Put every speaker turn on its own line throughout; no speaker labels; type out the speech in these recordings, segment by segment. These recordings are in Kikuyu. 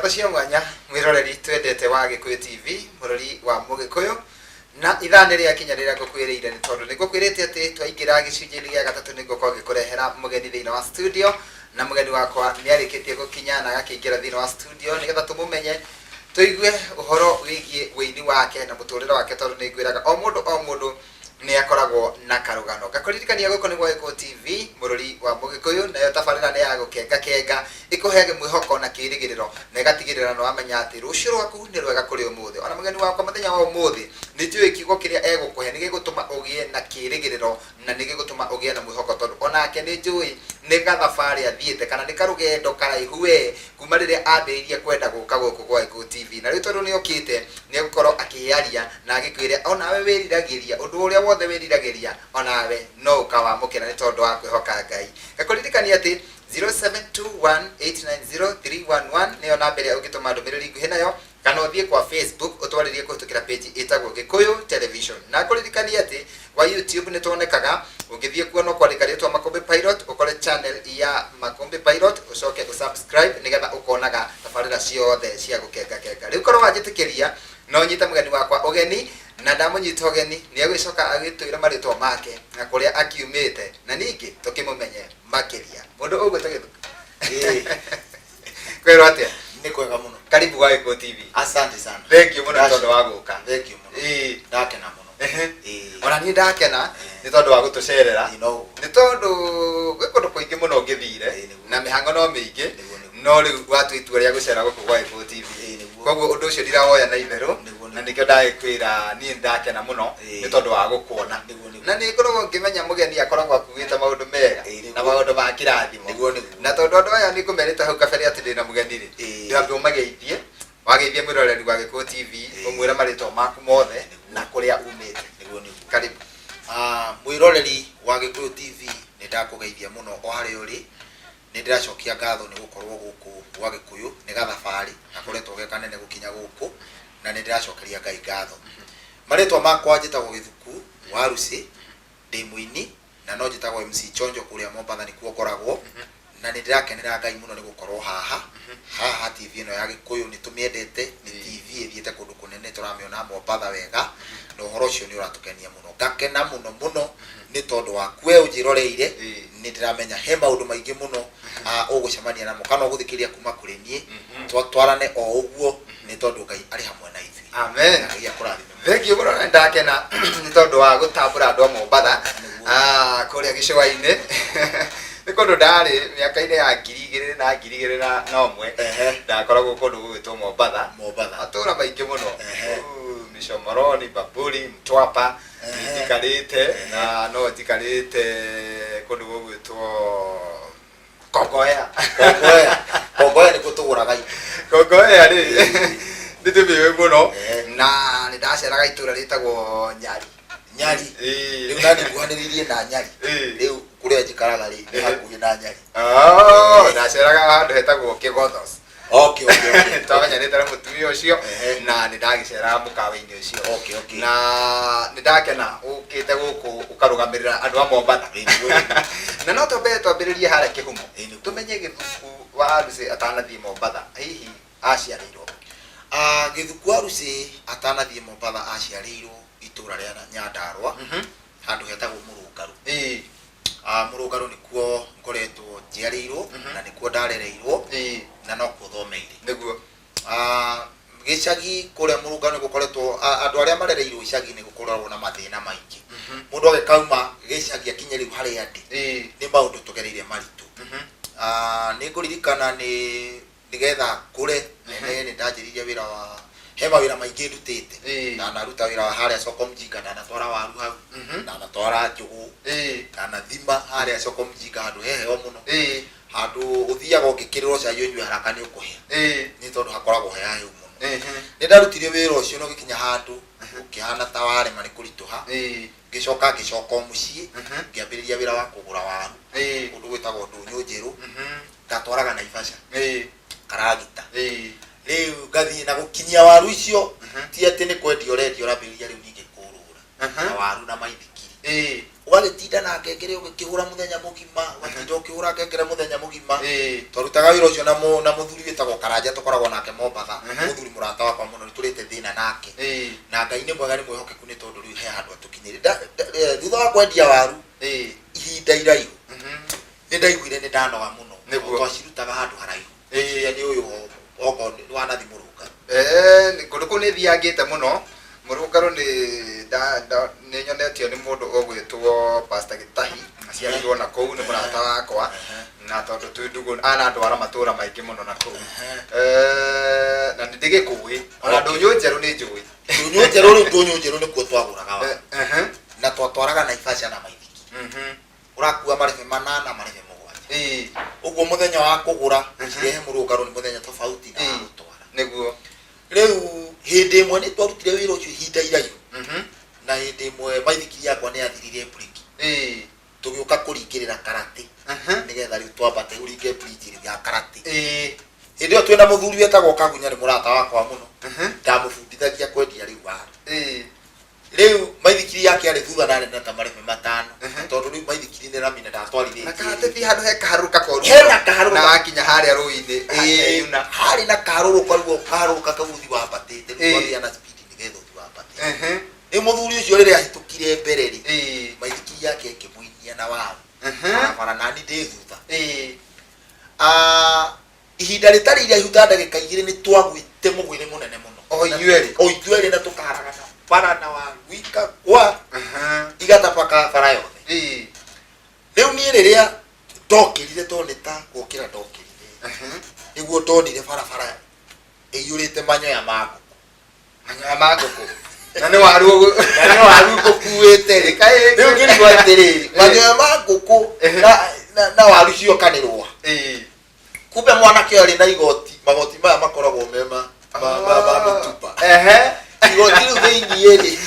Ngatho cia mwanya mwĩroreri twendete wa Gĩkũyũ TV, mũrori wa Mũgĩkũyũ, na ithaa nĩ rĩakinya rĩrĩa ngũkwĩrĩire, nĩ tondũ nĩ ngũkwĩrĩte atĩ twaingĩra gĩcunjĩ-inĩ gĩa gatatũ nĩ ngũkorwo ngĩkũrehera mũgeni thĩinĩ wa studio, na mũgeni wakwa nĩ arĩkĩtie gũkinya na agakĩingĩra thĩinĩ wa studio nĩgetha tũmũmenye, tũigue ũhoro wĩgiĩ wĩini wake na mũtũrĩre wake, tondũ nĩ ngwĩraga o mũndũ o mũndũ nĩ akoragwo na karũgano. Ngakũririkania gũkũ nĩ gwa Gĩkũyũ TV, mũrũri wa Mũgĩkũyũ, nayo tabarĩra nĩ ya gũkenga kenga, ĩkũheage mwĩhoko na kĩrĩgĩrĩro, na ĩgatigĩrĩra nĩ wamenya atĩ rũciũ rwaku nĩ rwega kũrĩ ũmũthĩ. Ona mũgeni wakwa mũthenya wa ũmũthĩ, nĩ njũĩ kiugo kĩrĩa egũkũhe nĩ gĩgũtũma ũgĩe na kĩrĩgĩrĩro na nĩ gĩgũtũma ũgĩe na mwĩhoko, tondũ onake nĩ njũĩ nĩ gathabarĩ athiĩte, kana nĩ karũgendo karaihu we kuma rĩrĩa ambĩrĩirie kwenda gũka gũkũ gwa Gĩkũyũ TV. Na rĩu tondũ nĩ okĩte, nĩ egũkorwo akĩaria na agĩkwĩre onawe wĩriragĩria ũndũ ũrĩa wothe wĩriragĩria, onawe no ũkawamũkĩra nĩ tondũ wa kwĩhoka Ngai. Ngakũririkania atĩ 0721890311 nĩyo namba ĩrĩa ũngĩtũma ndũmĩrĩri nguhĩ nayo, kana ũthiĩ kwa Facebook ũtwarĩrie kũhĩtũkĩra page ĩtagwo Gĩkũyũ Television. Na ngũririkanie atĩ kwa YouTube nĩ tuonekaga, ũngĩthiĩ kuo no kwandĩka rĩtwa Makũmbĩ Pilot, ũkore channel ya Makũmbĩ Pilot, ũcoke ũsubscribe nĩgetha ũkonaga tabarĩra ciothe cia gũkengakenga. Rĩu korwo wanjĩtĩkĩria no nyite mũgeni wakwa ũgeni, na ndamũnyita ũgeni nĩ egũgĩcoka agĩtwĩre marĩtwa make na kũrĩa akiumĩte, na ningĩ tũkĩmũmenye makĩria. Mũndũ ũgwĩtwo Gĩthuku. Kwĩrwo atĩa?
Nĩ kwega mũno.
Karibu gwa Gĩkũyũ TV.
Asante sana.
Thank you mũno nĩ tondũ wa gũka.
Thank you mũno. Ndakena mũno.
Ona niĩ ndakena nĩ tondũ wa gũtũcerera.
Ĩĩ, no
Nĩ tondũ gwĩ kũndũ kũingĩ mũno ũngĩthire
Ĩĩ, nĩguo.
na mĩhango no mĩingĩ,
Nĩguo, nĩguo.
no rĩu watua itua rĩa gũcera gũkũ gwa Gĩkũyũ TV.
Ĩĩ, nĩguo.
Koguo ũndũ ũcio ndirawoya na itherũ,
Nĩguo,
na
nĩguo.
nĩkĩo ndagĩkwĩra niĩ nĩndakena mũno nĩ tondũ wa gũkuona.
Nĩguo, nĩguo.
Na nĩ ngoragwo ngĩmenya mũgeni akoragwo akuĩte maũndũ mega
Ĩĩ,
na
nĩguo.
maũndũ ma kĩrathimo.
Nĩguo, nĩguo.
Na tondũ andũ aya nĩ ngũmerĩte hau kabere atĩ ndĩna mũgeni rĩ, ndĩrambe ũmageithie, wageithie mwĩroreri wa Gĩkũyũ TV, ũmwĩre marĩtwa maku mothe na kũrĩa umĩte.
Nĩguo, nĩguo.
Karibu.
Ah, mwĩroreri wa Gĩkũyũ TV, nĩ ndakũgeithia mũno o harĩa ũrĩ. Nĩ ndĩracokia ngatho nĩ gũkorwo gũkũ gwa Gĩkũyũ. Nĩ gathabarĩ gakoretwo ge kanene gũkinya gũkũ, na nĩ ndĩracokeria Ngai ngatho. Marĩtwa makwa njĩtagwo Gĩthuku wa Rucĩ, ndĩ mũini na no njĩtagwo MC Chonjo, kũrĩa Mombatha nĩkuo ngoragwo, na nĩ ndĩrakenera Ngai mũno nĩ gũkorwo haha haha TV ĩno ya Gĩkũyũ. Nĩ tũmĩendete, nĩ TV ĩthiĩte kũndũ kũnene, tũramĩona Mombatha wega, na ũhoro ũcio nĩ ũratũkenia mũno. Ngakena mũno mũno nĩ tondũ waku we ũnjĩroreire. Nĩ ndĩramenya he maũndũ maingĩ mũno ũgũcemania namo kana ũgũthikĩrĩria kuma kũrĩ niĩ. Twarane o ũguo nĩ tondũ Ngai arĩ hamwe na ithuĩ.
Amen.
Na Ngai akũrathime mũno.
Thank you mũno, na ndakena nĩ tondũ wa gũtambũra andũ a Mombatha. Kũrĩa gĩcũa-inĩ nĩ kũndũ ndarĩ mĩaka-inĩ ya 2000 na 2001. Ndakoragwo kũndũ gũgwĩtwo Mombatha.
Mombatha.
Matũũra maingĩ mũno.
Ooh,
Mishomoroni, Bamburi, Mtwapa njikarĩte, na no njikarĩte kũndũ gũgwĩtwo Kongoea.
Kongoea. Kongoea nĩkuo tũgũraga indo.
Kongoea rĩ, nĩ ndĩmĩũĩ mũno. Na nĩ ndaceraga itũũra rĩtagwo Nyari.
Nyari. Rĩu nani nguhanĩrĩirie na Nyari. Rĩu kũrĩa njikaraga rĩ, nĩ hakuhĩ na Nyari.
Oh, ndaceraga handũ hetagwo Kĩgothos.
Okay.
Twamenyanĩte na mũtumia ũcio na nĩ ndagĩceraga mũkawa-inĩ ũcio.
Okay.
Na nĩ ndakena ũkĩte gũkũ ũkarũgamĩrĩra andũ a Mombatha.
Ĩĩ, nĩguo, nĩguo.
Na no twambe twambĩrĩrie harĩa kĩhumo.
Ĩĩ, nĩguo.
Tũmenye Gĩthuku wa Lucy atanathiĩ Mombatha hihi aciarĩirwo kũ?
Ah, Gĩthuku wa Lucy atanathiĩ Mombatha aciarĩirwo itũũra rĩa Nyandarũa, handũ hetagwo Mũrũngarũ. Ah, Mũrũngarũ nĩkuo ngoretwo njiarĩirwo na nĩkuo ndarereirwo na nokuo thomeire. Ah, gĩcagi kũrĩa Mũrũngarũ nĩ gũkoretwo andũ arĩa marereirwo icagi nĩ gũkoragwo na mathĩna maingĩ. Mũndũ agĩkauma gĩcagi akinye rĩu harĩa ndĩ, nĩ maũndũ tũgereire maritũ. Ah, nĩ ngũririkana nĩ nĩgetha ngũre nene nĩ ndanjĩrĩirie wĩra wa he mawĩra maingĩ ndutĩte. Ndanaruta wĩra wa harĩa soko mjinga, ndanatwara waru hau, ndanatwara njũgũ, ndanathima harĩa soko mjinga, handũ he heho mũno, handũ ũthiaga ũngĩkĩrĩrwo cai ũnyue haraka nĩ ũkũhĩa, nĩ tondũ hakoragwo he hahehu mũno. Nĩ ndarutire wĩra ũcio na ũgĩkinya handũ ũkĩhana ta warema nĩ kũritũha. Ngĩcoka ngĩcoka o mũciĩ, ngĩambĩrĩria wĩra wa kũgũra waru kũndũ gwĩtagwo Ndũnyũ Njerũ, ngatwaraga Naivasha karagita. Rĩu ngathiĩ na gũkinyia waru icio, ti atĩ nĩ kwendia ũrendia, ũrambĩrĩria rĩu ningĩ kũrũra na waru na maithikiri. Ũgagĩtinda na ngengere ũgĩkĩhũra mũthenya mũgima, ũgatinda ũkĩhũra ngengere mũthenya mũgima. Twarutaga wĩra ũcio na mũthuri wĩtagwo Karanja, tũkoragwo nake Mombatha. Mũthuri mũrata wakwa mũno, nĩ tũrĩte thĩna nake. Na Ngai nĩ mwega, nĩ mwĩhokeku, nĩ tondũ rĩu he handũ atũkinyĩrie. Thutha wa kwendia waru ihinda iraihu, nĩ ndaiguire nĩ ndanoga mũno. Twacirutaga handũ haraihu. Nĩ ũyũ okorwo nĩ wanathi Mũrũngarũ.
Kũndũ kũu nĩ thiangĩte mũno. Mũrũngarũ nĩ nĩ nyonetio nĩ mũndũ ũgwĩtwo Pastor Gĩtahi, aciarĩirwo na kũu, nĩ mũrata wakwa, na tondũ twĩ ndũgũ anandwara matũra maingĩ mũno na kũu. Na nĩ ndĩgĩkũĩ ona. Ndũnyũ njerũ nĩ njũĩ.
Ndũnyũ njerũ, rĩu ndũnyũ njerũ nĩkuo twagũraga waru. Na twatwaraga Naivasha na maithikiri. Ũrakua marebe 8, marebe 7. Ũguo mũthenya wa kũgũra cirehe Mũrũngarũ nĩ mũthenya tofauti na wa gũtwara. Rĩu hĩndĩ ĩmwe nĩ twarutire wĩra ũcio ihinda iraihu, na hĩndĩ ĩmwe maithikiri yakwa nĩ yathirire breki. Tũgĩũka kũringĩrĩra Karate, nĩgetha rĩu twambate ũringe bridge rĩu ya Karate. Hĩndĩ ĩyo twĩna mũthuri wetagwo Kagunya, nĩ mũrata wakwa mũno. Ndamũbundithagia kwendia rĩu waru. Rĩu maithikiri yake arĩ thutha, narĩ na ta marebe 5. Tondũ rĩu maithikiri nĩ rami na ndatwarithĩtie.
Na Karate ti handũ he kaharũrũka koru?
Hena kaharũrũka.
Na wakinya harĩa rũĩ-inĩ
hakeyuna. Harĩ na kaharũrũka, rĩu kaharũrũka kau ũthi wambatĩte, rĩu twathiaga na speed nĩgetha ũthi wambatĩte. Rĩu mũthuri ũcio rĩrĩa ahĩtũkire mbere rĩ, maithikiri yake ĩkĩmũinia na waru barabara, nani ndĩ thutha. Ah, ihinda rĩtarĩ iraihu ta ndagĩka 2 nĩ twagwĩte mũgwĩre mũnene mũno.
O inyuerĩ?
O ithuerĩ, na tũkaharagana bara na waru ikagwa, igatabaka bara yothe. Rĩu niĩ rĩrĩa ndokĩrire, tondũ nĩ ta gũkĩra ndokĩrire, nĩguo ndonire barabara ĩiyũrĩte manyoya ma ngũkũ.
Manyoya ma ngũkũ, na nĩ waru
Na nĩ waru ngũkuĩte rĩ.
Kaĩ-
Rĩu ngĩrigwo atĩrĩrĩ, manyoya ma ngũkũ na waru ciokanĩrwo. Kumbe mwanake ũyũ arĩ na igoti, magoti maya makoragwo me ma mĩtumba. Igoti rĩu thĩiniĩ rĩ,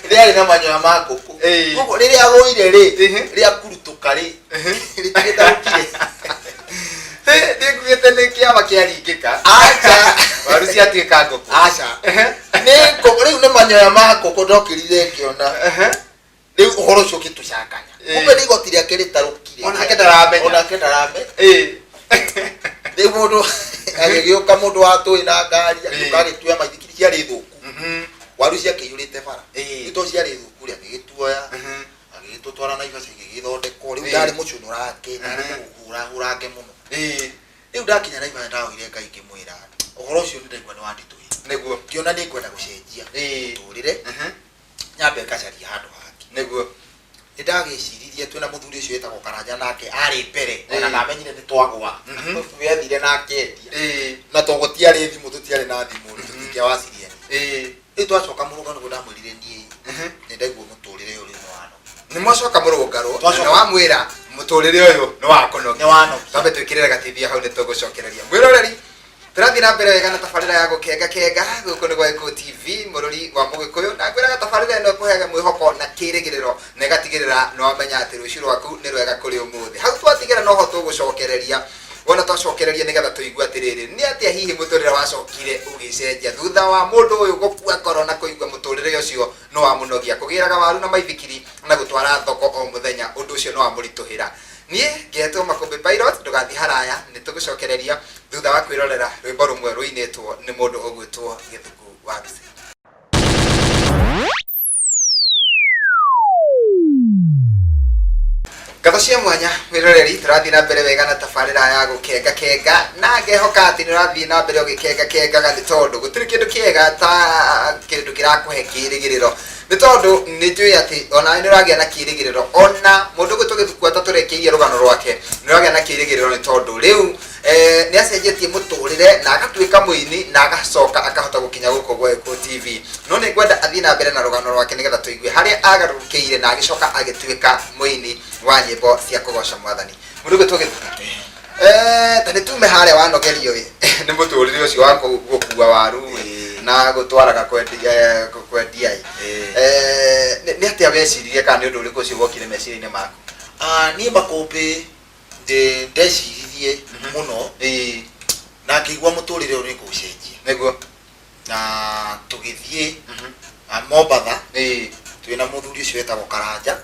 rĩarĩ na manyoya ma ngũkũ. Koguo rĩrĩa agũire rĩ, rĩakurutũka rĩ, rĩtigĩtarũkire.
Ndĩkuĩte nĩ kĩama kĩaringĩka.
Aca.
Waru ciatuĩka ngũkũ.
Aca, nĩ ngũkũ, rĩu nĩ manyoya ma ngũkũ ndokĩrire ngĩona. Rĩu ũhoro ũcio ũgĩtũcanganya. Kumbe nĩ igoti rĩake rĩtarũkire.
Onake ndaramenya.
Onake ndaramenya. Rĩu mũndũ agĩgĩũka, mũndũ watũĩ na ngari, agĩũka agĩtuoya maithikiri ciarĩ thũku. Waru ciakĩiyũrĩte bara. Rĩu to ciarĩ thũku rĩ, agĩgĩtuoya, agĩgĩtũtwara Naivasha, igĩgĩthondekwo. Rĩu ndarĩ mũcũnũrange, ndarĩ mũhũrahũrange mũno. Rĩu ndakinya Naivasha, ndahoire Ngai ngĩmwĩra ũhoro ũcio nĩ ndaigua nĩ wanditũhĩire. Ngĩona nĩ ngwenda gũcenjia mũtũrĩre, nyambe ngacaria handũ hangĩ. Nĩ ndagĩciririe twĩna mũthuri ũcio wĩtagwo Karanja, nake arĩ mbere ona ndamenyire nĩ twagwa. We athire na akĩendia. Na to gũtiarĩ thimũ, tũtiarĩ na thimũ rĩ, tũtingĩawaciriani. Rĩu twacoka Mũrũngarũ nĩguo ndamwĩrire niĩ nĩ ndaigua mũtũrĩre ũyũ rĩu nĩ wanogia.
Nĩ mwacoka Mũrũngarũ na
Twacoka.
nĩ wamwĩra mũtũrĩre ũyũ nĩ wakũnogia.
Nĩ wanogia.
Twambe twĩkĩrĩre gatithia hau, nĩ tũgũcokereria. Mwĩroreri, tũrathiĩ na mbere wega na tabarĩra ya Gũkenga Kenga gũkũ nĩ gwa Gĩkũyũ TV, mũrũri wa Mũgĩkũyũ, na ngwĩraga tabarĩra ĩno ĩkũheaga mwĩhoko na kĩrĩgĩrĩro na ĩgatigĩrĩra nĩ wamenya atĩ rũciũ rwaku nĩ rwega kũrĩ ũmũthĩ. Hau twatigĩra noho tũgũcokereria, wona twacokereria nĩgetha tũigue atĩrĩrĩ, nĩ atĩa hihi mũtũrĩre wacokire ũgĩcenjia thutha wa mũndũ ũyũ gũkua ngoro na kũigua mũtũrĩre ũcio nĩ wamũnogia, kũgĩraga waru na maithikiri na gũtwara thoko o mũthenya, ũndũ ũcio nĩ wamũritũhĩra. Niĩ ngetwo Makũmbĩ Pilot, ndũgathiĩ haraya, nĩ tũgũcokereria thutha wa kwĩrorera rwĩmbo rũmwe rũinĩtwo nĩ mũndũ ũgwĩtwo Gĩthuku wa Rusi. Ngatho cia mwanya mwĩroreri, tũrathiĩ na mbere wega na tabarĩra ya Gũkenga Kenga, na ngehoka atĩ nĩ ũrathiĩ na mbere ũgĩkenga kengaga, nĩ tondũ gũtirĩ kĩndũ kĩega ta kĩndũ kĩrakũhe kĩrĩgĩrĩro, nĩ tondũ nĩ njũĩ atĩ ona nĩ ũragĩa na kĩrĩgĩrĩro, ona mũndũ gwĩtwo Gĩthuku atatũrekeirie rũgano rwake, nĩ ũragĩa na kĩrĩgĩrĩro, nĩ tondũ rĩu nĩ acenjetie mũtũrĩre na agatuĩka mũini na agacoka akahota gũkinya gũkũ gwa Gĩkũyũ TV. No nĩ ngwenda athiĩ na mbere na rũgano rwake nĩgetha tũigue harĩa agarũrũkĩire na agĩcoka agĩtuĩka mũini wa nyĩmbo cia kũgoca Mwathani. Mũndũ gwĩtwo Gĩthuku, ta nĩ tume harĩa wanogerio ĩ nĩ mũtũrĩre ũcio wa gũkua waru ĩ, na gũtwaraga kwendia ĩ. Nĩ atĩa weciririe, kana nĩ ũndũ ũrĩkũ ũcio wokire meciria-inĩ maku?
Ah, niĩ Makũmbĩ ndeciririe mũno na ngĩigua mũtũrĩre ũyũ nĩ ngũcenjia. Na tũgĩthiĩ Mombatha. Twĩna mũthuri ũcio wetagwo Karanja.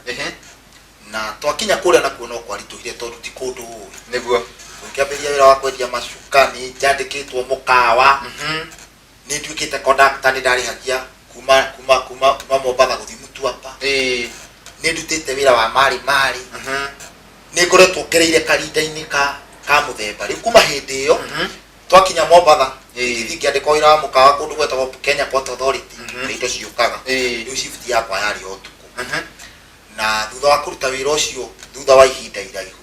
Na twakinya kũrĩa nakuo no kwaritũhire tondũ ti kũndũ ũĩ. Ngĩambĩrĩria wĩra wa kwendia macuka, nĩ njandĩkĩtwo mũkawa, nĩ nduĩkĩte conductor, nĩ ndarĩhagia kuma kuma kuma kuma Mombatha gũthiĩ Mtwapa. Nĩ ndutĩte wĩra wa marĩ marĩ. Nĩ ngoretwo ngereire karinda-inĩ ka ka mũthemba. Rĩu kuma hĩndĩ ĩyo twakinya Mombatha, ngĩthiĩ ngĩandĩkwo wĩra wa mũkawa kũndũ gwetagwo Kenya Port Authority, kũrĩa indo ciũkaga. Rĩu shift yakwa yarĩ o ũtukũ. Na thutha wa kũruta wĩra ũcio thutha wa ihinda iraihu,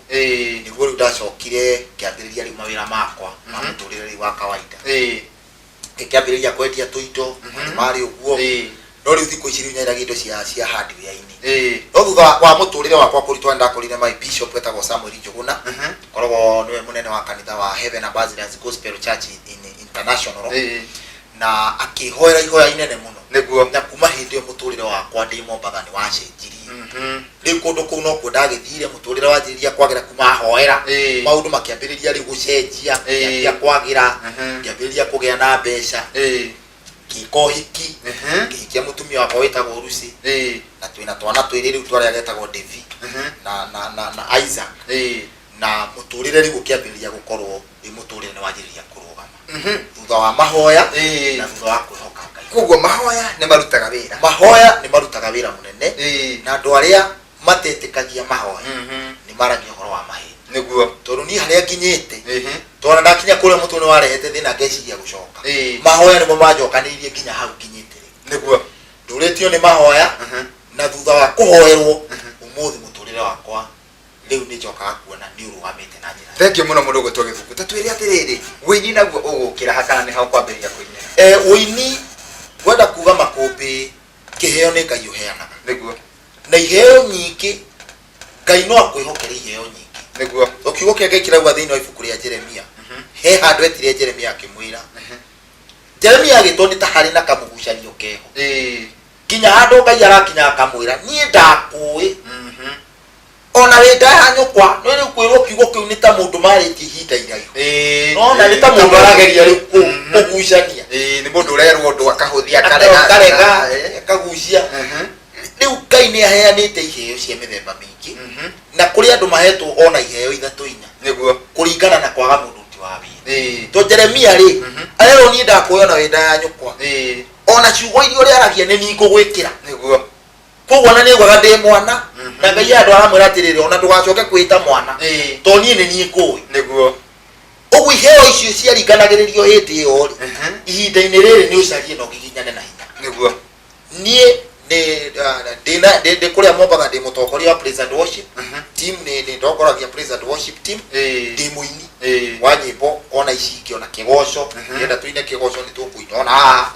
nĩguo rĩu ndacokire ngĩambĩrĩria rĩu mawĩra makwa ma mũtũrĩre rĩu wa kawaida. Ngĩkĩambĩrĩria kwendia tũindo marĩ ũguo. No rĩu thikũ ici rĩu nyendagia indo cia cia hardware-inĩ. No thutha wa mũtũrĩre wakwa kũritũha, nĩndakorire my bishop wetagwo Samuel Njũgũna, koragwo nĩwe mũnene wa kanitha wa Heaven Ambassadors Gospel Church in International, na akĩhoera ihoya inene mũno. Na kuma hĩndĩ ĩyo mũtũrĩre wakwa ndĩ Mombatha nĩ wacenjirie. Rĩu kũndũ kũu nokuo ndagĩthire, mũtũrĩre wanjĩrĩria kwagĩra kuma ahoera. Maũndũ makĩambĩrĩria rĩu gũcenjia, ngĩambia kwagĩra, ngĩambĩrĩria kũgĩa na mbeca, ngĩka ũhiki, ngĩhikia mũtumia wakwa wĩtagwo Lucy, na twĩna twana twĩrĩ rĩu twarĩa getagwo Devi na na na na Isaac. Na mũtũrĩre rĩu ũkĩambĩrĩria gũkorwo rĩu mũtũrĩre nĩ wanjĩrĩria kũrũgama thutha wa mahoya na thutha wa kwĩhoka Ngai.
Koguo mahoya nĩ marutaga wĩra.
Mahoya nĩ marutaga wĩra mũnene, na andũ arĩa matetĩkagia mahoya nĩ maragia ũhoro wa maheni. Tondũ niĩ harĩa nginyĩte, tondũ ndakinya kũrĩa mũtwe nĩ warehete thĩna ngeciria gũcoka, mahoya nĩmo manjokanĩirie nginya hau nginyĩte rĩu. Ndũrĩtio nĩ mahoya, na thutha wa kũhoerwo ũmũthĩ mũtũrĩre wakwa rĩu nĩ njokaga kuona nĩ ũrũgamĩte na njĩra.
Thengiũ mũno mũndũ ũgwĩtwo Gĩthuku. Ta twĩre atĩrĩrĩ, wĩini naguo ũgũkĩra ha kana nĩ ha ũkwambĩrĩria kũinĩra?
Ũini ngwenda kuga makũmbĩ, kĩheo nĩ Ngai ũheanaga. Na iheo nyingĩ, Ngai no akwĩhokere iheo nyingĩ. To kiugo kĩa Ngai kĩrauga thĩinĩ wa ibuku rĩa Jeremia, he handũ etire Jeremia akĩmwĩra. Jeremia agĩtwo nĩ ta harĩ na kamũgucanio keho. Nginya handũ Ngai arakinya akamwĩra, niĩ ndakũĩ. Ona wĩ nda ya nyũkwa, nĩ rĩu kwĩrwo kiugo kĩu nĩ ta mũndũ marĩtie ihinda iraihu. Nona nĩ ta mũndũ arageria rĩu kũgucania.
Nĩ mũndũ ũrerwo ũndũ akahũthia, akarega.
Akarega, akagucia. Rĩu Ngai nĩ aheanĩte iheo cia mĩthemba mĩingĩ, na kũrĩ andũ mahetwo ona iheo ithatũ inya, kũringana na kwaga mũndũ ũti wa wĩra. To Jeremia rĩ, arerwo niĩ ndakũĩ ona wĩ nda ya nyũkwa. Ona ciugo iria ũrĩaragia nĩ niĩ ngũgwĩkĩra. Koguo ona nĩaiguaga ndĩ mwana, na Ngai andũ aramwĩra atĩrĩrĩ, ona ndũgacoke kwĩta mwana, tondũ niĩ nĩ niĩ ngũĩ. Ũguo iheo icio ciaringanagĩrĩrio hĩndĩ ĩyo rĩ, ihinda-inĩ rĩrĩ nĩ ũcarie na ũgiginyane na hinya. Niĩ ndĩ ndĩ kũrĩa Mombatha ndĩ mũtongoria wa praise and worship team, nĩ nĩ ndongoragia praise and worship team, ndĩ mũini wa nyĩmbo ona ici ingĩ, ona kĩgoco, ngĩenda tũine kĩgoco nĩ tũkũina ona haha.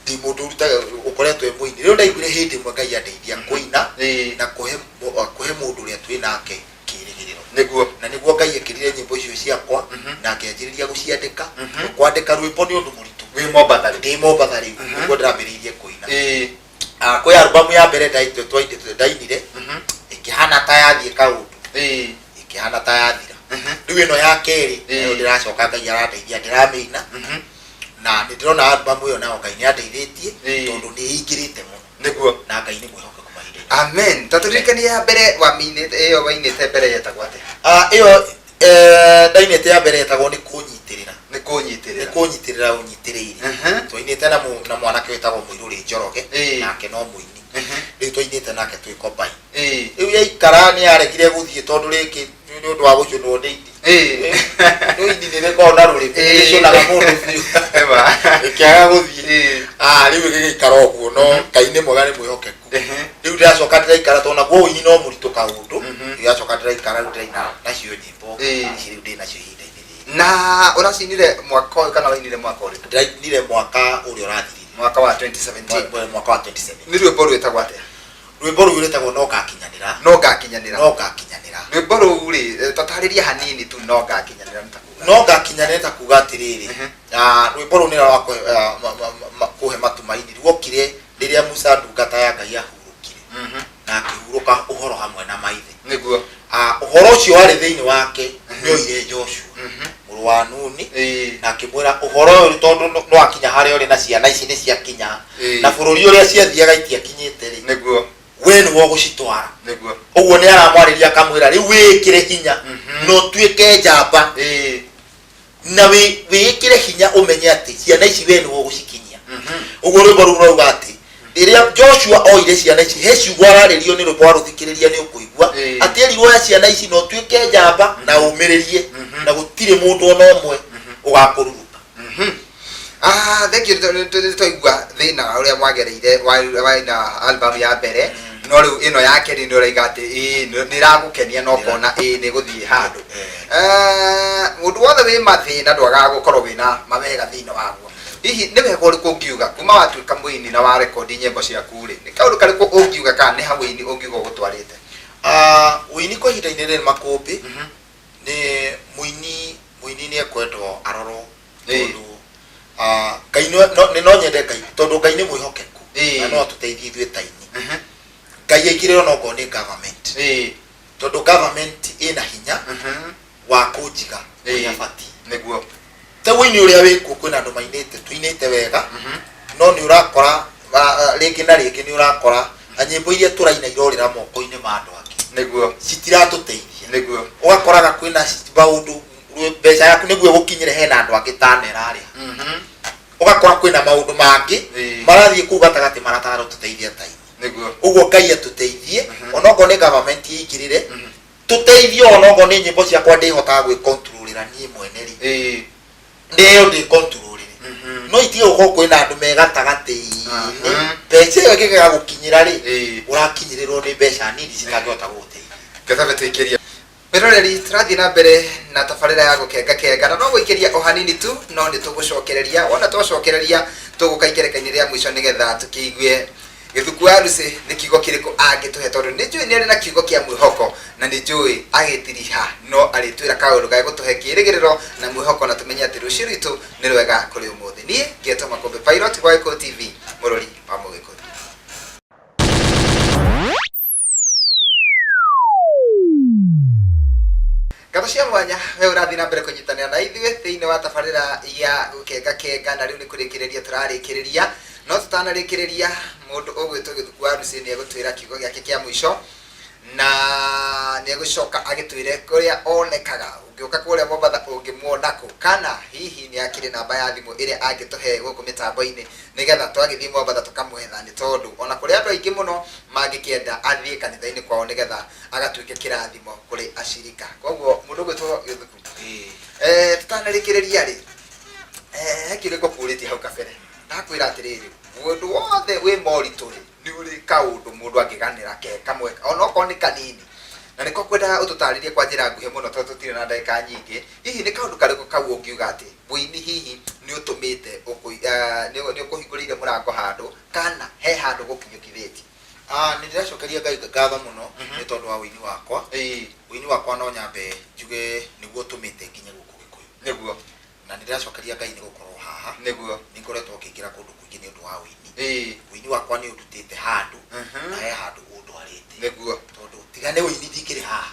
Ndĩ mũndũ ũrutaga ũkoretwo e mũini. Rĩu ndaiguire hĩndĩ ĩmwe Ngai andeithia kũina na kũhe kũhe mũndũ ũrĩa twĩ nake kĩrĩgĩrĩro. Na nĩguo Ngai ekĩrire nyĩmbo icio ciakwa na ngĩanjĩrĩria gũciandĩka. Kwandĩka rwĩmbo nĩ ũndũ mũritũ.
Wĩ Mombatha rĩu?
Ndĩ Mombatha rĩu, nĩguo ndĩrambĩrĩirie kũina. Kwĩ albamu ya mbere ndainire, ĩkĩhana ta yathiĩ kaũndũ, ĩkĩhana ta yathira. Rĩu ĩno ya kerĩ nayo ndĩracoka, Ngai arandeithia ndĩramĩina, na nĩ ndĩrona albamu ĩyo nayo Ngai nĩ andeithĩtie, tondũ nĩ ĩingĩrĩte mũno. Na Ngai nĩ mwĩhokeku mahinda-inĩ.
Amen. Ta tũririkanie ya mbere wamĩinĩte, ĩyo wainĩte mbere yetagwo atĩa?
Ĩyo ndainĩte ya mbere yetagwo nĩ kũnyitĩrĩra.
Nĩ kũnyitĩrĩra.
Nĩ kũnyitĩrĩra ũnyitĩrĩire. Twainĩte na mwanake wĩtagwo Mũirũrĩ Njoroge, nake no mũini. Rĩu twainĩte nake twĩ combine. Rĩu yaikara nĩ yaregire gũthiĩ tondũ rĩngĩ nĩ ũndũ wa gũcũnwo nĩ ini. Rĩu ini nĩ rĩkoragwo na rũrĩmĩ, nĩ rĩcũnaga mũndũ biũ. Ĩkĩaga gũthiĩ. Rĩu ĩgĩgĩikara ũguo, no Ngai nĩ mwega, nĩ mwĩhokeku. Rĩu ndĩracoka ndĩraikara tondũ naguo ũini no mũritũ kaũndũ. Ndĩracoka ndĩraikara rĩu ndĩraina nacio nyĩmbo ici rĩu ndĩ nacio ihinda-inĩ rĩrĩ.
Na ũracinire mwaka ũyũ kana wainire mwaka ũrĩkũ?
Ndĩrainire mwaka ũrĩa ũrathirire.
Mwaka wa 2017.
Mwaka wa 2017.
Nĩ rwĩmbo rwĩtagwo atĩa?
Rwĩmbo rũu rwĩtagwo No Ngakinyanĩra.
No Ngakinyanĩra.
No Ngakinyanĩra.
Rwĩmbo rũu rĩ, tatarĩria hanini tu No Ngakinyanĩra nĩ ta kuga.
No Ngakinyanĩra ta kuga atĩrĩrĩ, rwĩmbo rũu nĩ rwa kũhe matumaini. Ruokire rĩrĩa Musa ndungata ya Ngai ahurũkire, na akĩhurũka ũhoro hamwe na maithe. Ũhoro ũcio warĩ thĩinĩ wake nĩ oire Joshua mũrũ wa Nuni, na akĩmwĩra ũhoro ũyũ tondũ nĩ wakinya harĩa ũrĩ na ciana ici nĩ ciakinya, na bũrũri ũrĩa ciathiaga itiakinyĩte rĩ. We nĩwe ũgũcitwara.
Nĩguo.
Ũguo nĩ aramwarĩria akamwĩra rĩu wĩĩkĩre hinya na ũtuĩke njamba na wĩĩkĩre hinya ũmenye atĩ ciana ici we nĩwe ũgũcikinyia. Ũguo rwĩmbo rũu rũrauga atĩ rĩrĩa Joshua oire ciana ici, he ciugo ararĩrio nĩ rwĩmbo warũthikĩrĩria nĩ ũkũigua atĩ erirwo oya ciana ici na ũtuĩke njamba na ũmĩrĩrie na gũtirĩ mũndũ ona ũmwe ũgakũruruka.
Ah, thank you. Nĩ twaigua thĩna ũrĩa mwagereire waina album ya mbere, no rĩu ĩno ya kerĩ nĩ ũraiga atĩ ĩĩ, nĩ ĩragũkenia na ũkona ĩĩ nĩ ĩgũthiĩ handũ. Eh, mũndũ wothe wĩ mathĩna ndwagaga gũkorwo wĩna mawega thĩinĩ waguo. Hihi nĩ wega ũrĩkũ ũngiuga kuma watuĩka mũini na warekondi nyĩmbo ciaku rĩ, nĩ kaũndũ karĩkũ ũngiuga kana nĩ ha ũini ũngiuga ũgũtwarĩte?
Ah, ũini kwa ihinda-inĩ rĩrĩ makũmbĩ nĩ mũini mũini nĩ ekwendwo arorwo tondũ ah, Ngai no nyende Ngai tondũ Ngai nĩ mwĩhokeku na no atũteithie ithuĩ ta aini. Ngai aingĩrĩrwo no ngorwo nĩ government tondũ government ĩna hinya wa kũnjiga ũrĩa batiĩ. Ta ũini ũrĩa wĩkuo kwĩna andũ mainĩte tũinĩte wega no nĩ ũrakora rĩngĩ na rĩngĩ nĩ ũrakora nyĩmbo iria tũraina irorĩra moko-inĩ ma andũ angĩ citiratũteithia. Ũgakoraga kwĩna maũndũ mbeca yaku nĩguo ĩgũkinyĩre hena andũ angĩ tana ĩrarĩha. Ũgakora kwĩna maũndũ mangĩ marathiĩ kũu gatagatĩ maratarũtũteithia ta aini. Ũguo Ngai atũteithie onokorwo nĩ government ĩingĩrĩre tũteithio onokorwo nĩ nyĩmbo ciakwa ndĩhotaga gwĩkontrolĩra niĩ mwene rĩ ndĩyo ndĩkontrolĩre no itige gũkorwo kwĩna andũ me gatagatĩ-inĩ mbeca ĩyo ĩngĩkĩaga gũkinyĩra rĩ ũrakinyĩrĩrwo nĩ mbeca nini citangĩhota gũgũteithia.
Ngethambe tũikĩrie Mwĩroreri, tũrathiĩ na mbere na tabarĩra ya gũkenga kenga na no gũikĩria o hanini tu, no nĩ tũgũcokereria. Wona twacokereria tũgũka ikereka-inĩ rĩa mũico nĩgetha tũkĩigue Gĩthuku wa Lucy nĩ kiugo kĩrĩkũ angĩtũhe, tondũ nĩ njũĩ nĩ arĩ na kiugo kĩa mwĩhoko na nĩ njũĩ agĩtiriha no arĩtwĩra kaũndũ gegũtũhe kĩrĩgĩrĩro na mwĩhoko na tũmenye atĩ rũciũ rwitũ nĩ rwega kũrĩ ũmũthĩ. Niĩ ngetwo Makũmbĩ Pilot wa Gĩkũyũ TV, mũrori wa Mũgĩkũyũ. Ngatho cia mwanya we ũrathiĩ na mbere kũnyitanĩra na ithuĩ thĩinĩ wa tabarĩra ya gũkenga kenga, na rĩu nĩ kũrĩkĩrĩria tũrarĩkĩrĩria, no tũtanarĩkĩrĩria mũndũ ũgwĩtwo Gĩthuku wa Lucy nĩ egũtwĩra kiugo gĩake kĩa mũico na nĩ egũcoka agĩtwĩre kũrĩa onekaga. Ũngĩũka kũrĩa Mombatha ũngĩmuona kũ, kana hihi nĩ akĩrĩ namba ya thimũ ĩrĩa angĩtũhe gũkũ mĩtambo-inĩ nĩgetha twagĩthiĩ Mombatha tũkamwetha, nĩ tondũ ona kũrĩ andũ aingĩ mũno mangĩkĩenda athiĩ kanitha-inĩ kwao nĩgetha agatuĩke kĩrathimo kũrĩ acirika. Koguo mũndũ ũgwĩtwo Gĩthuku, tũtanarĩkĩrĩria rĩ, he kĩũria ngũkũrĩtie hau kabere, ndakwĩra atĩrĩrĩ, mũndũ wothe wĩ moritũ rĩ, nĩ ũrĩ kaũndũ mũndũ angĩganĩra ke kamwe onokorwo nĩ kanini, na nĩko kwendaga ũtũtarĩrie kwa njĩra nguhĩ mũno tondũ tũtirĩ na ndagĩka nyingĩ. Hihi nĩ kaũndũ karĩkũ kau ũngiuga atĩ ũini hihi nĩ ũtũmĩte nĩ ũkũhingũrĩire mũrango handũ kana he handũ gũkinyũkithĩtie?
Ah, nĩ ndĩracokeria Ngai ngatho mũno nĩ tondũ wa ũini wakwa. Ũini wakwa no nyambe njuge nĩguo ũtũmĩte nginye gũkũ Gĩkũyũ. Na nĩ ndĩracokeria Ngai nĩ gũkorwo haha. Nĩ ngoretwo ngĩingĩra kũndũ kũingĩ nĩ ũndũ wa ũini. Ũini wakwa nĩ ũndutĩte handũ na he handũ ũndwarĩte. Tondũ tiga nĩ ũini ndingĩrĩ haha.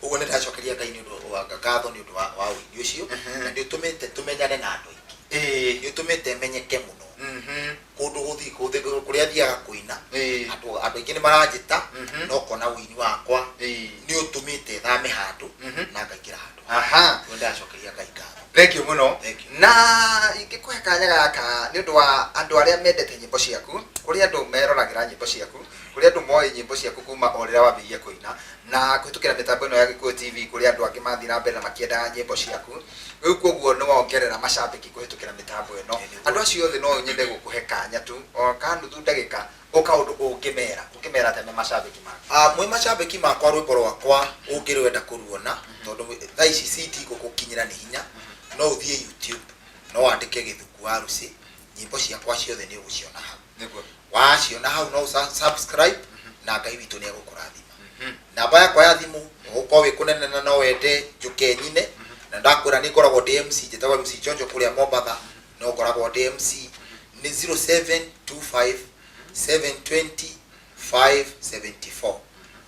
Ũguo nĩ ndĩracokeria Ngai nĩ ũndũ wa ngatho nĩ ũndũ wa ũini ũcio na nĩ ũtũmĩte tũmenyane na andũ aingĩ. Nĩ ũtũmĩte menyeke mũno. Kũndũ gũthiĩ kũrĩa thiaga kũina andũ aingĩ nĩ maranjĩta na ũkona ũini wakwa nĩ ũtũmĩte thame handũ na ngaingĩra handũ. Nĩ ndĩracokeria Ngai ngatho.
Thank you mũno.
Thank you.
Na ingĩkũhe kanya gaka nĩ ũndũ wa andũ arĩa mendete nyĩmbo ciaku, kũrĩ andũ meroragĩra nyĩmbo ciaku, kũrĩ andũ moĩ nyĩmbo ciaku kuma o rĩrĩa wambĩrĩirie kũina, na kũhĩtũkĩra mĩtambo ĩno ya Gĩkũyũ TV kũrĩ andũ angĩ mathiĩ na mbere na makĩendaga nyĩmbo ciaku. Rĩu koguo nĩ wongerera macambĩki kũhĩtũkĩra mĩtambo ĩno. Andũ acio othe no nyende gũkũhe kanya tu o ka nuthu ndagĩka o kaũndũ ũngĩmera, ũngĩmera atĩa me macambĩki maku?
Ah, mwĩ macambĩki makwa rwĩmbo rwakwa ũngĩrwenda kũruona tondũ thaa ici CD gũgũkinyĩra nĩ hinya, no ũthiĩ YouTube no wandĩke Gĩthuku wa Lucy, nyĩmbo ciakwa ciothe nĩ ũgũciona hau. Waciona hau no subscribe na Ngai witũ nĩ egũkũrathima. Namba yakwa ya thimũ ũgũkorwo wĩ kũnene na no wende njũke nyine, na ndakwĩra nĩ ngoragwo ndĩ MC, njĩtagwo MC Chonjo kũrĩa Mombatha, no ngoragwo ndĩ MC, nĩ 0725 720 574,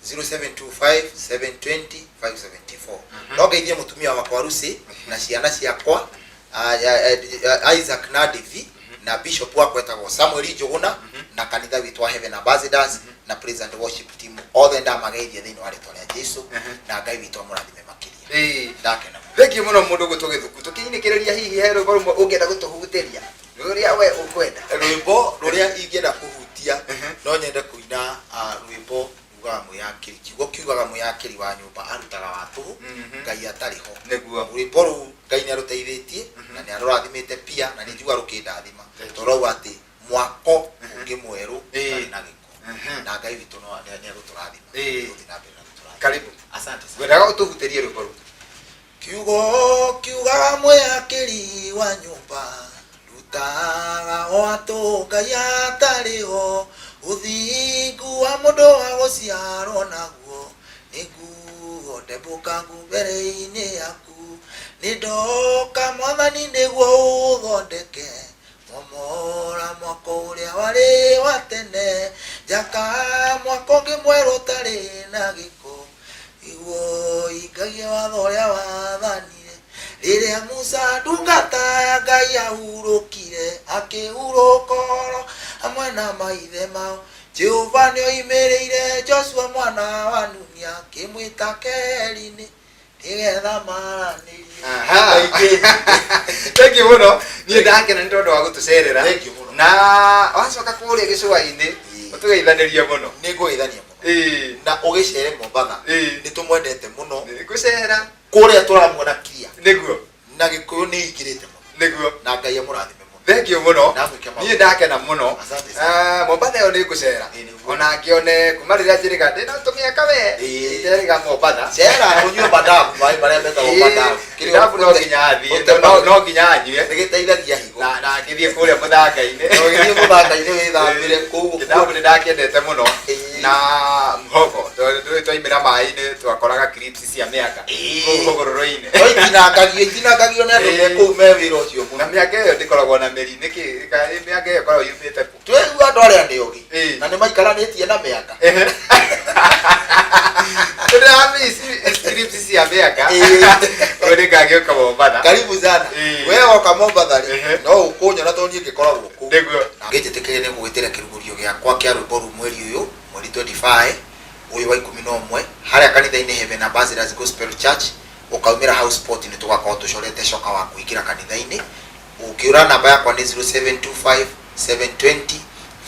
0725 720 574. No ngeithie mũtumia wakwa Lucy na ciana ciakwa Isaac na Devi na bishop wakwa etagwo Samuel Njũgũna na kanitha witũ wa Heaven Ambassadors. Na praise and worship team othe ndamageithia thĩinĩ wa rĩtwa rĩa Jesu. Na Ngai witũ amũrathime makĩria. Ndakena mũno.
Thengiũ mũno mũndũ gwĩtwo Gĩthuku. Tũkĩinĩkĩrĩria, hihi he rwĩmbo rũmwe ũngĩenda gũtũhutĩria, rũrĩa we ũkwenda?
Rwĩmbo rũrĩa ingĩenda kũhutia, no nyende kũina rwĩmbo rugaga mwĩyakĩri, kiugo kiugaga mwĩyakĩri wa nyũmba arutaga wa tũhũ, Ngai atarĩ ho. Rwĩmbo rũu Ngai nĩ arũteithĩtie na nĩ arũrathimĩte pia, na nĩ njiguaga rũkĩndathima tondũ rauga atĩ mwako ũngĩ mwerũ ũtarĩ na gĩko, na Ngai witũ no nĩ egũtũrathima. Gũthiĩ na mbere na gũtũrathima.
Karibu.
Asante sana.
Ngwendaga ũtũhutĩrie rwĩmbo rũu.
Kiugo kiugaga mwĩyakĩri wa nyũmba rutaga o atũ Ngai atarĩ ho. Ũthingu wa mũndũ wa gũciarwo naguo nĩ nguo ndembũkangu mbere-inĩ yaku. Nĩ ndoka, Mwathani, nĩguo ũthondeke momora mwako ũrĩa warĩ wa tene, njaka mwako ũngĩ mwerũ ũtarĩ na gĩko, nĩguo hingagie watho ũrĩa wathanire rĩrĩa Musa ndungata ya Ngai ahurũkire, akĩhurũka oro hamwe na maithe mao. Jehova nĩoimĩrĩire Joshua mwana wa Nuni, akĩmwĩta keheri-inĩ nĩgetha maranĩrie.
Aha. Thank you mũno. Niĩ ndakena nĩ tondũ wa gũtũcerera.
Thank you mũno.
Na wacoka kũrĩa gĩcũa-inĩ, ũtũgeithanĩrie mũno.
Nĩ ngũgeithania mũno. Na ũgĩcere Mombatha. Nĩ tũmwendete mũno.
Ngũcera.
Kũrĩa tũramuona clear. Na Gĩkũyũ nĩ ingĩrĩte mũno. Na Ngai amũrathime mũno.
Thank you mũno.
Na amwĩke maũndũ.
Niĩ ndakena mũno.
Asante sana.
Ah, Mombatha ĩyo nĩ ngũcera.
Ĩĩ, nĩguo.
Ona ngĩone kuma rĩrĩa njĩrĩga ndĩna tũmĩaka we. Nderĩga Mombatha.
Cera ũnyue madabu, maĩ marĩa metagwo madabu. Kĩrĩa
Madabu no nginya athiĩ, no nginya anyue.
Nĩ gĩteithagia higo.
Na ngĩthiĩ kũrĩa mũthanga-inĩ.
Na ũgĩthiĩ mũthanga-inĩ wĩthambĩre kũu.
Kĩdabu nĩ ndakĩendete mũno. Na mhogo, tondũ twaimĩra maĩ-inĩ twakoraga clips cia mĩanga kũu hũgũrũrũ-inĩ.
No itinangagio nĩ andũ me kũu me wĩra ũcio mũno.
Na mĩanga ĩyo ndĩkoragwo na mĩri, nĩkĩ mĩanga ĩyo ĩkoragwo yumĩte kũ?
Twĩigua andũ arĩa nĩ ogĩ na nĩ maikaranĩtie na mĩanga.
Tũndĩramici clips cia mĩanga. Ũyũ nĩ ngagĩũka Mombatha.
Karibu sana. We woka Mombatha rĩ, no ũkũnyona tondũ niĩ ngĩkoragwo kũu. Ngĩnjĩtĩkĩrie nĩ gũgwĩtĩra kĩrugũrio gĩakwa kĩa rwĩmbo rũu mweri ũyũ, mweri 25 ũyũ wa 11, harĩa kanitha-inĩ Heaven Ambassadors Gospel Church. Ũkaumĩra hau spot nĩ tũgakorwo tũcorete coka wa kũingĩra kanitha-inĩ. Ũngĩũra, namba yakwa nĩ 0725 720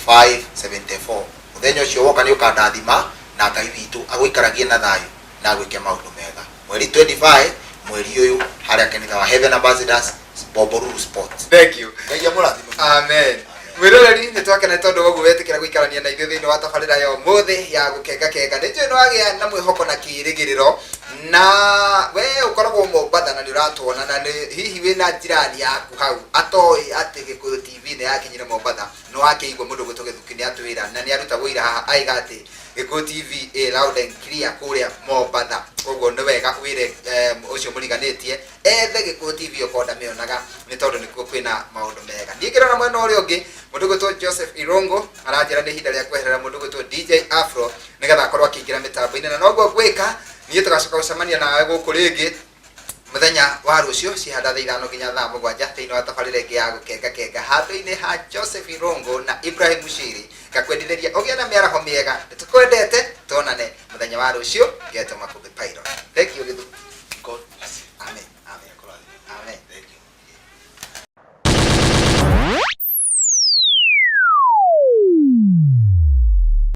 574. Mũthenya ũcio woka nĩ ũkandathima, na Ngai witũ agũikaragie na thayũ na agwĩke maũndũ mega. Mweri 25 mweri ũyũ, harĩa kanitha wa Heaven Ambassadors, Bombolulu Sports.
Thank you.
Ngai amũrathime.
Amen. Mwĩroreri, nĩ twakena nĩ tondũ woguo wetĩkĩra gũikarania na ithuĩ thĩinĩ wa tabarĩra ya ũmũthĩ ya gũkenga kenga. Nĩ njũĩ nĩ wagĩa na mwĩhoko na kĩĩrĩgĩrĩro, na we ũkoragwo Mombatha na nĩ ũratuona, na nĩ hihi wĩna jirani yaku hau atoĩ atĩ Gĩkũyũ TV nĩ yakinyire Mombatha. Nĩ wakĩigua mũndũ gwĩtwo Gĩthuki nĩ atwĩra na nĩ aruta wũira haha aiga atĩ Gĩkũyũ TV ĩ loud and clear kũrĩa Mombatha. Koguo nĩ wega wĩre ũcio mũriganĩtie ethe Gĩkũyũ TV okorwo ndamĩonaga, nĩ tondũ nĩkuo kwĩna maũndũ mega. Niĩ ngĩrora mwena ũrĩa ũngĩ, mũndũ gwĩtwo Joseph Irongo aranjĩra nĩ ihinda rĩa kweherera mũndũ gwĩtwo DJ Afro nĩgetha akorwo akĩingĩra mĩtambo-inĩ, na noguo ngwĩka niĩ. Tũgacoka gũcemania nawe gũkũ rĩngĩ mũthenya wa rũciũ cihanda thaa 5 nginya thaa 7 thĩinĩ wa tabarĩra ĩngĩ ya gũkenga kenga. Handũ-inĩ ha Joseph Irongo na Ibrahim Mushiri, ngakwendithĩria ũgĩe na mĩaraho mĩega. Nĩtũkwendete, tuonane mũthenya wa rũciũ. Ngetwo Makũmbĩ.